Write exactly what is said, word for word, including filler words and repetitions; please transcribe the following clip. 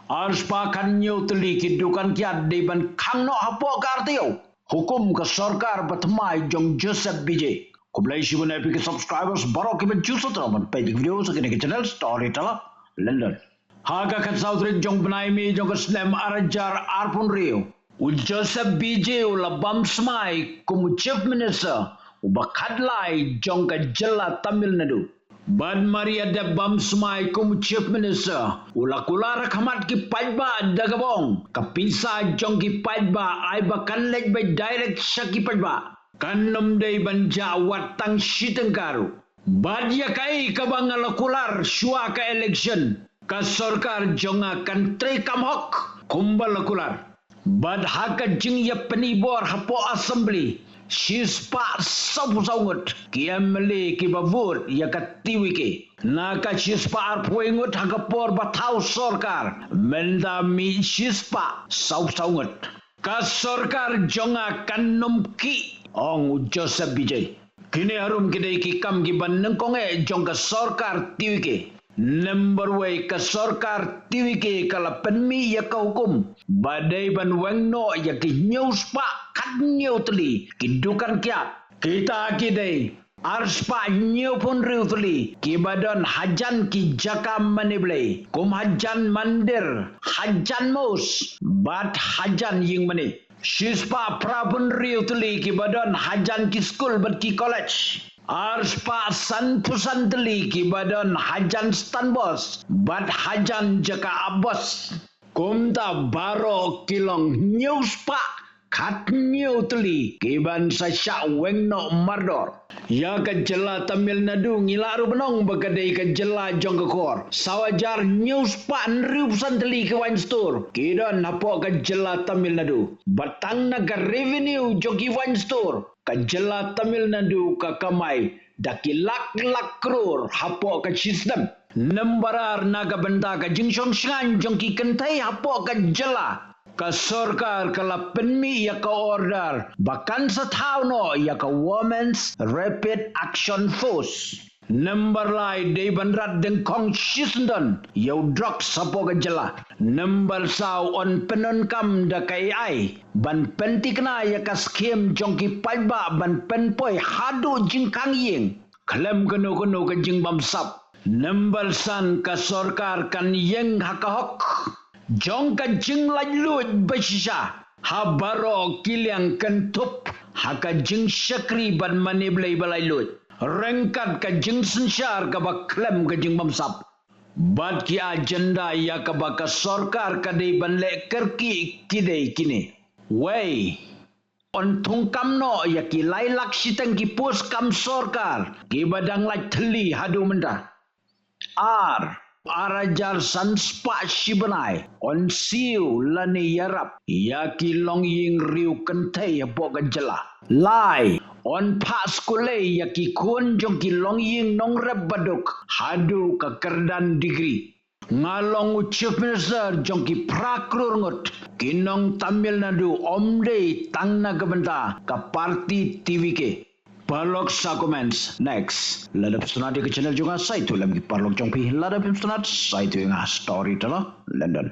Arspah khathynñiew tylli ki dukan kiad dei ban khang noh hapoh ka R T O. Hukum ka sorkar ba thymmai jong Joseph Bijay. Khublei shibun ïa phi ki subscribers baroh kiba ju sngewthuh ban peit ki video sa kane ka channel Storyteller London. Ha ka khatsaw tarik jong bnai May jong ka snem arhajar arphew hynriew, u Joseph Bijay u la bam smai kum u Chief Minister uba khatlai jong ka jylla Tamil Nadu. Bad mar ïa dep bam smai kum u Chief Minister, u la kular ha khmat ki paidbah da kaba ong ka pisa jong ki paidbah ai ba kan leit beit direct sha ki paidbah. Kan nym dei ban jah wat tang shi tyngka ruh. Bad ïa kaei kaba nga la kular shuwa ka election, ka sorkar jong nga kan trei kam hok kumba la kular. Bad ha ka jingïapyni bor hapoh Assembly, shispah sawphew saw ngut ki M L A kiba vote ïa ka T V K. Na ka shispah arphew wei ngut ha ka por ba thaw sorkar, mynta mih shispah sawphew saw ngut. Ka sorkar jong nga kan nym khih, ong u Joseph Bijay. Kine harum ki dei ki kam kiba nyngkong eh jong ka sorkar T V K. Number wei, ka sorkar T V K ka la pynmih ïa ka hukum ba dei ban weng noh ïa ki hynñiew spah khathynñiew tylli ki dukan kiad. Kita ki dei arspah hynñiewphew hynriew tylli kiba don hajan ki jaka mane Blei, kum hajan mandir, hajan mosque bad hajan ïing mane. Shispah phraphew hynriew tylli kiba don hajan ki skul bad ki college. Arspah sanphew san tylli kiba don hajan stand bus bad hajan jaka ap bus. Kumta baroh ki long hynñiew spah khathynñiew tylli kiban sa shah weng noh mardor. Ïa ka jylla Tamil Nadu ngi lah ruh ban ong ba ka dei ka jylla jong ka khor. Saw hajar hynñiew spah hynriewphew san tylli ki wine store ki don hapoh ka jylla Tamil Nadu. Bad tang na ka revenue jong ki wine store, ka jylla Tamil Nadu ka kamai da ki lak lak klur hapoh ka shi snem. Number ar, na ka bynta ka jingshong shngaiñ jong ki kynthei hapoh ka jylla, ka sorkar ka la pynmih ïa ka order ba kan sa thaw noh ïa ka Women's Rapid Action Force. Number lai, dei ban rat dyngkhong shisyndon ïa u drugs hapoh ka jylla. Number saw, yn pyndonkam da ka A I ban pynthikna ïa ka skhim jong ki paidbah ban pynpoi haduh jingkhang ïing khlem kano kano ka jingbamsap. Number san, ka sorkar kan ïeng ha ka hok jong ka jinglaitluid ba shisha ha baroh ki liang kynthup ha ka jingshakri bad mane Blei ba laitluid, ryngkat ka jingsynshar kaba khlem ka jingbamsap. Bad ki agenda ïa kaba ka sorkar ka dei ban leh kyrkieh ki dei kine. Wei, yn thungkam noh ïa ki lai lak shiteng ki post kam sorkar kiba dang lait thylli haduh mynta. Ar, ar hajar san spah shi bnai, yn siew lane ïarap ïa ki longïing riew kynthei hapoh ka jylla. Lai, yn phah skulei ïa ki khun jong ki longïing nongrep baduk haduh ka kyrdan degree. Nga long u Chief Minister jong ki phra klur ngut ki nong Tamil Nadu, ym dei tang na ka bynta ka party T V K. Paralok, sa comments. Next, lada phi sngewtynnat ïa ka channel jong nga, sa ïathuh lem ki paralok jong phi. Lada phim sngewtynnat, sa ïathuh ïa nga. Storyteller London.